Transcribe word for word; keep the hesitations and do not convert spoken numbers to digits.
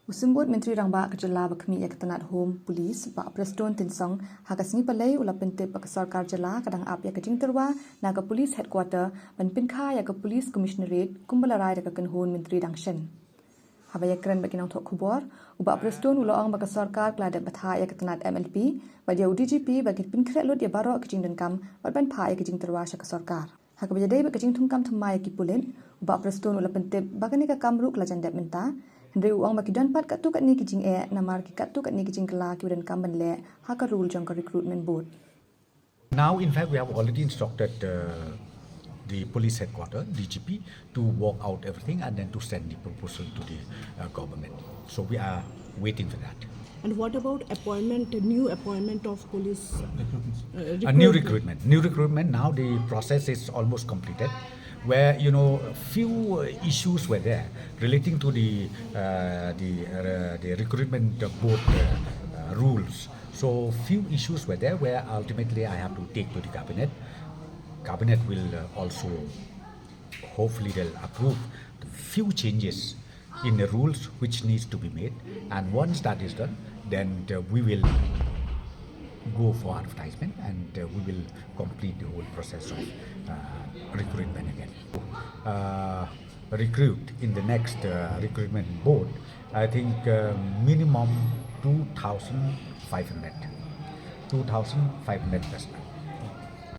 U Symbud Myntri Rangbah ka Jylla ba khmih ïa ka tnat Home, Police, Bah Prestone Tynsong, ha ka sngi Palei u la pyntip ba ka sorkar jylla ka dang ap ïa ka jingtyrwa na ka Police Headquarter ban pynkha ïa ka Police Commissionerate kumba la rai da ka kynhun Myntri dang shen. Haba ïakren bad ki nongthoh khubor, u Bah Prestone u la ong ba ka sorkar ka la dep bthah ïa ka tnat M L P bad ïa u D G P ba kin pynkhreh lut ïa baroh ki jingdonkam bad ban phah ïa ka jingtyrwa sha ka sorkar. Ha kaba ïadei bad ka jingthungkam thymmai ïa ki pulit, u Bah Prestone u la pyntip ba kane ka kam ruh ka la jan dep mynta, hynrei u ong ba ki don pat katto katne ki jingeh namar ki katto katne ki jingkylla kiba donkam ban leh ha ka rule jong ka Recruitment Board. Now, in fact, we have already instructed uh, the police headquarter, D G P, to work out everything and then to send the proposal to the uh, government. So we are waiting for that. And what about appointment, new appointment of police? Uh, A new recruitment. New recruitment. Now the process is almost completed. Where you know few uh, issues were there relating to the uh, the uh, the recruitment board uh, uh, rules. So few issues were there where ultimately I have to take to the cabinet. Cabinet will uh, also hopefully they'll approve the few changes in the rules which needs to be made, and once that is done, then uh, we will go for advertisement and uh, we will complete the whole process of uh, recruitment again. Uh, recruit in the next uh, recruitment board, I think uh, minimum two thousand five hundred. two thousand five hundred personnel.